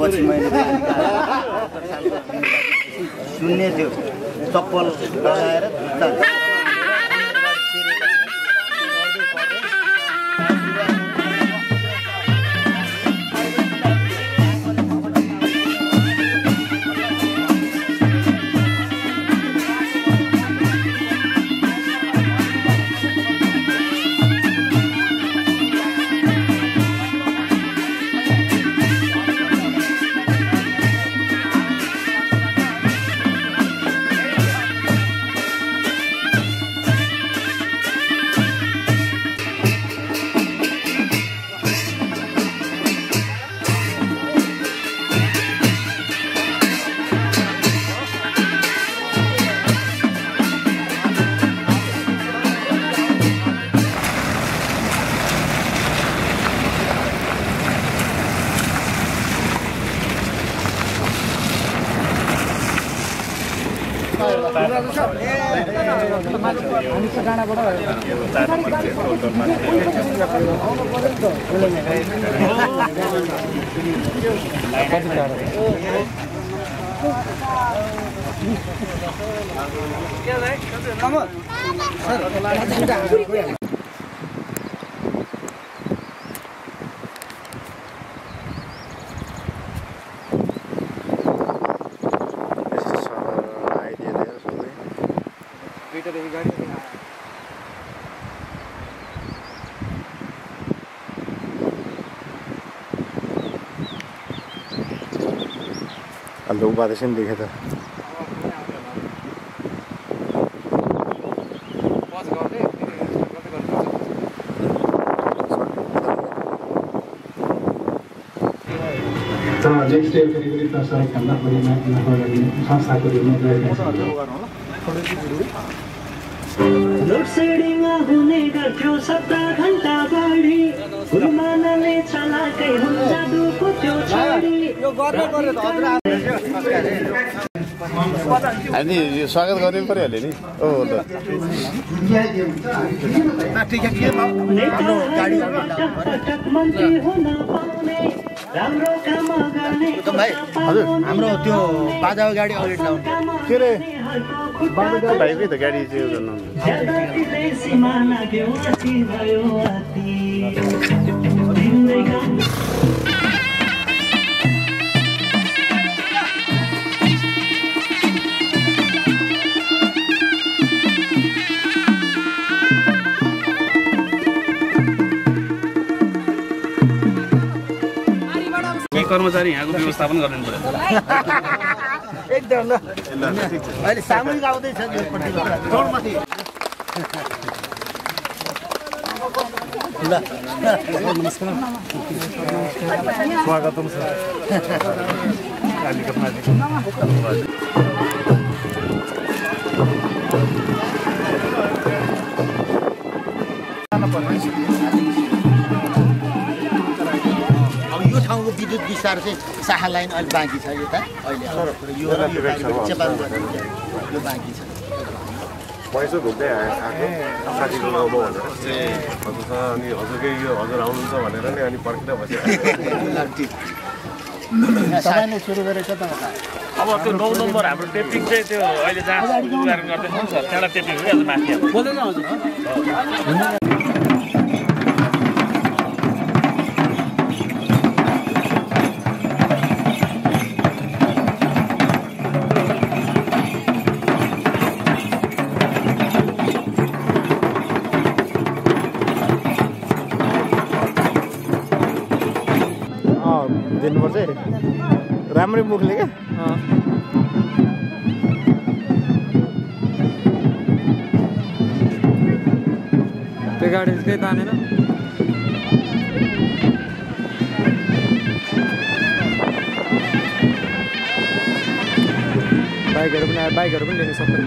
पछि मैले सुन्ने थियो चप्पल लगाएर लोग बात से देखे था नेक्स्ट डे फेरि प्रसार खन्दा संस्थाको लोडसेडिङमा हुने गर्थ्यो 17 घण्टा बढी गुरुमानले चलाकै हुन् जादुको त्यो छडी अनि स्वागत गर्नु पर्यो नि ओ भाइ हजुर हाम्रो त्यो बाजा गाडी अगाडि लाउनु के रे बाजा भाइकै त गाडी चाहिँ गर्नु कर्मचारी यहाँको व्यवस्थापन गर्नु पर्यो एकदम ल अहिले सामूहिक आउँदैछ जोडमाथि ल नमस्कार स्वागतम छ ठाउँको विद्युत विस्तार चाहिँ शाखा लाइन अहिले बाँकी छ यता अहिले यो बाँकी छ पैसा घुम्दै आएको साथीको गाउँमा भनेर हजुरसँग अनि हजुरकै यो हजुर आउनुहुन्छ भनेर नि अनि पर्खेर बसेको तपाईँले सुरु गरेको त अब त्यो 9 नम्बर हाम्रो टेपिङ चाहिँ त्यो अहिले जहाँ उदाहरण गर्दैछ त्यहाँबाट टेपिङ हो आज माथि बोल्दैन हजुर दिनुपर्छ राम्रै मुखले क्या त्यो गाडी केही तानेन बाइकहरू पनि लिनु सक्दैन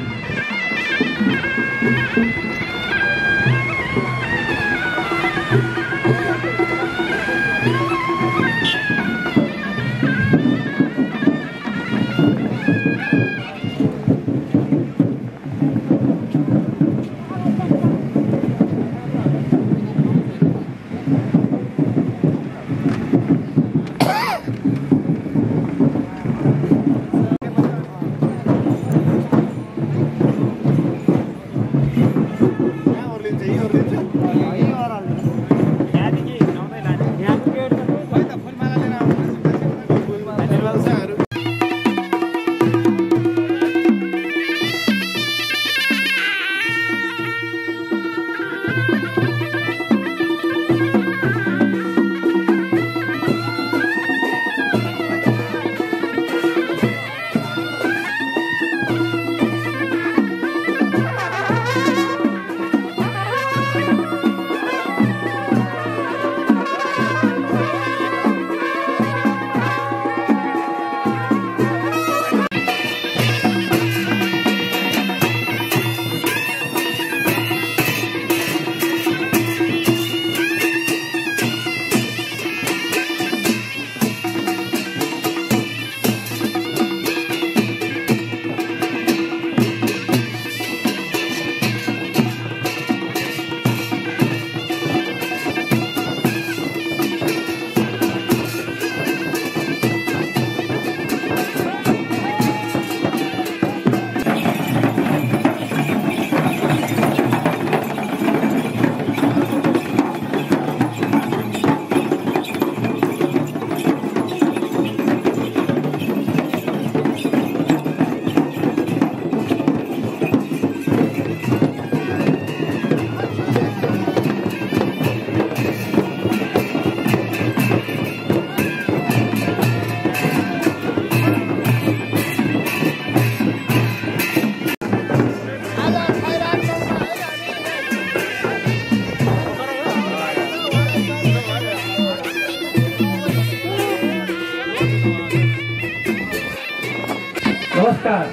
नमस्कार।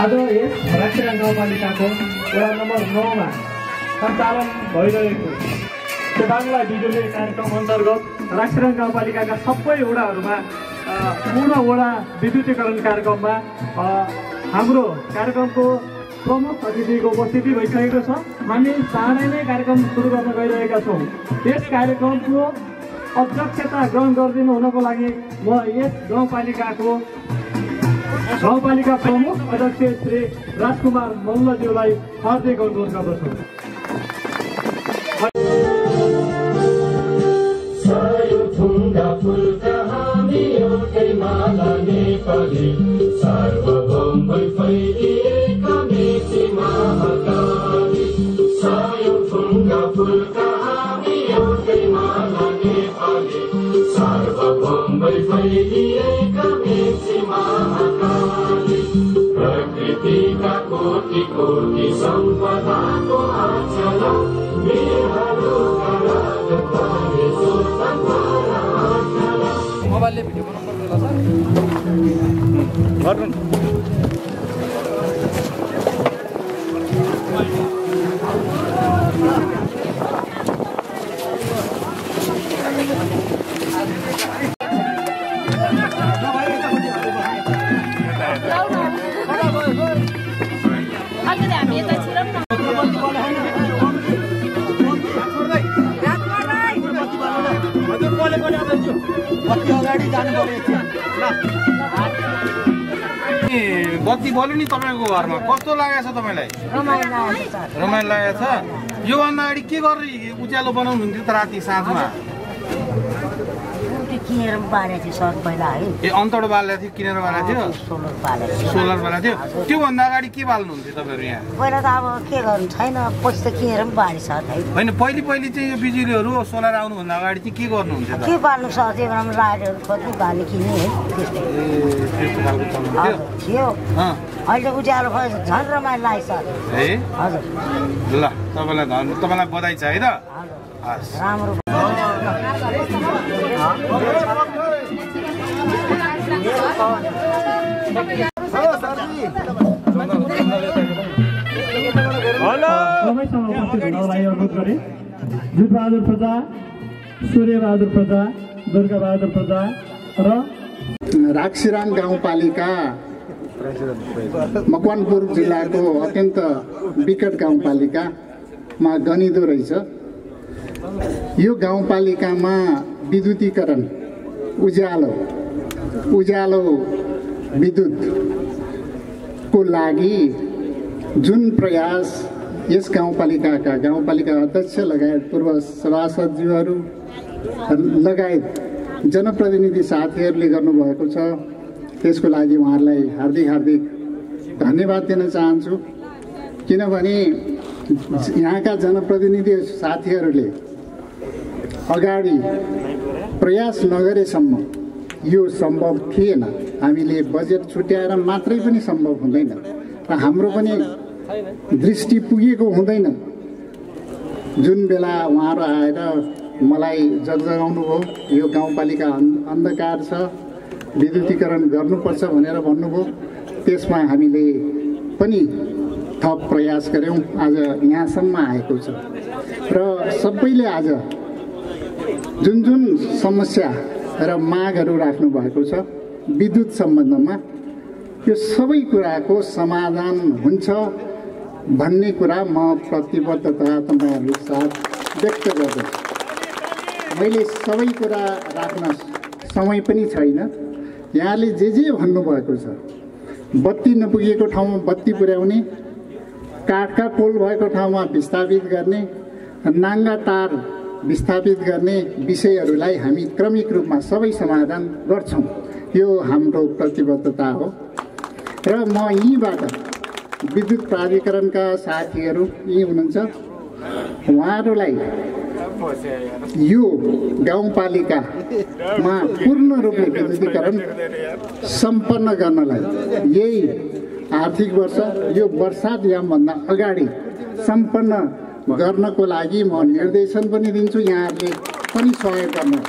आज यस राष्ट्रिय गाउँपालिकाको वडा नम्बर 9 मा सञ्चालन भइरहेको सेवाङलाई बिजुली कार्यक्रम अन्तर्गत राष्ट्रिय गाउँपालिकाका सबै वडाहरूमा पूर्ण वडा विद्युतीकरण कार्यक्रममा हाम्रो कार्यक्रमको प्रमुख अतिथिको उपस्थिति भइसकेको छ। हामी चाँडै नै कार्यक्रम सुरु गर्न गइरहेका छौँ। यस कार्यक्रमको अध्यक्षता ग्रहण गरिदिनु हुनको लागि म यस गाउँपालिका प्रमुख अध्यक्ष श्री राजकुमार मल्लज्यूलाई हार्दिक अनुरोध गर्दछु। प्रकृतिका कोटि कोटि सम्पदाको आचल मोबाइलले भिडियो बनाउनु बत्ती बल्यो नि तपाईँको घरमा कस्तो लागेको छ तपाईँलाई? रमाइलो लागेको छ। योभन्दा अगाडि के गरेर उज्यालो बनाउनुहुन्थ्यो त राति साँझमा? किनेर बालेको थियो सर पहिला है। ए अन्तबाट बालेको थियो, किनेर बालेको थियो, सोलर बालेको थियो। त्योभन्दा अगाडि के बाल्नुहुन्थ्यो तपाईँहरू यहाँ? पहिला त अब के गर्नु छैन, पछि त किनेर पनि बाले सर है। होइन पहिले चाहिँ यो बिजुलीहरू सोलर आउनुभन्दा अगाडि चाहिँ के गर्नुहुन्थ्यो त? के बाल्नु सर, त्यो बेलामा लाइटहरू खोज्नु बाल्ने किन्ने है त्यस्तै। त्यस्तो खालको चल्नुहुन्थ्यो थियो। अहिले उज्यालो भयो झन् रमाइलो लाग्यो सर। है हजुर। ल तपाईँलाई बधाई छ है त। राम्रो अनुरोध गरे जुटबहादुर प्रजा, सूर्यबहादुर प्रजा, दुर्गाबहादुर प्रजा र राक्षीराम गाउँपालिका मकवानपुर जिल्लाको अत्यन्त विकट गाउँपालिकामा गनिँदो रहेछ। यो गाउँपालिकामा विद्युतीकरण उज्यालो विद्युतको लागि जुन प्रयास यस गाउँपालिका अध्यक्ष लगायत पूर्व सभासदज्यूहरू लगायत जनप्रतिनिधि साथीहरूले गर्नुभएको छ, त्यसको लागि उहाँहरूलाई हार्दिक धन्यवाद दिन चाहन्छु। किनभने यहाँका जनप्रतिनिधि साथीहरूले अगाडि प्रयास नगरेसम्म यो सम्भव थिएन। हामीले बजेट छुट्याएर मात्रै पनि सम्भव हुँदैन र हाम्रो पनि दृष्टि पुगेको हुँदैन। जुन बेला उहाँहरू आएर मलाई जगाउनु भयो, यो गाउँपालिका अन्धकार छ, विद्युतीकरण गर्नुपर्छ भनेर भन्नुभयो, त्यसमा हामीले पनि थप प्रयास गऱ्यौँ। आज यहाँसम्म आएको छ र सबैले आज जुन समस्या र मागहरू राख्नु भएको छ विद्युत सम्बन्धमा, यो सबै कुराको समाधान हुन्छ भन्ने कुरा म प्रतिबद्धता तपाईँहरूको साथ व्यक्त गर्दछु। मैले सबै कुरा राख्न समय पनि छैन। यहाँले जे भन्नुभएको छ, बत्ती नपुगेको ठाउँमा बत्ती पुर्याउने, काठका पोल भएको ठाउँमा विस्थापित गर्ने, नाङ्गा तार विस्थापित गर्ने विषयहरूलाई हामी क्रमिक रूपमा सबै समाधान गर्छौँ। यो हाम्रो प्रतिबद्धता हो र म यहीँबाट विद्युत प्राधिकरणका साथीहरू यहीँ हुनुहुन्छ, उहाँहरूलाई यो गाउँपालिकामा पूर्ण रूपले विद्युतीकरण सम्पन्न गर्नलाई यही आर्थिक वर्ष यो वर्षात यामभन्दा अगाडि सम्पन्न गर्नको लागि म निर्देशन पनि दिन्छु। यहाँहरूले पनि सहयोग गर्नु।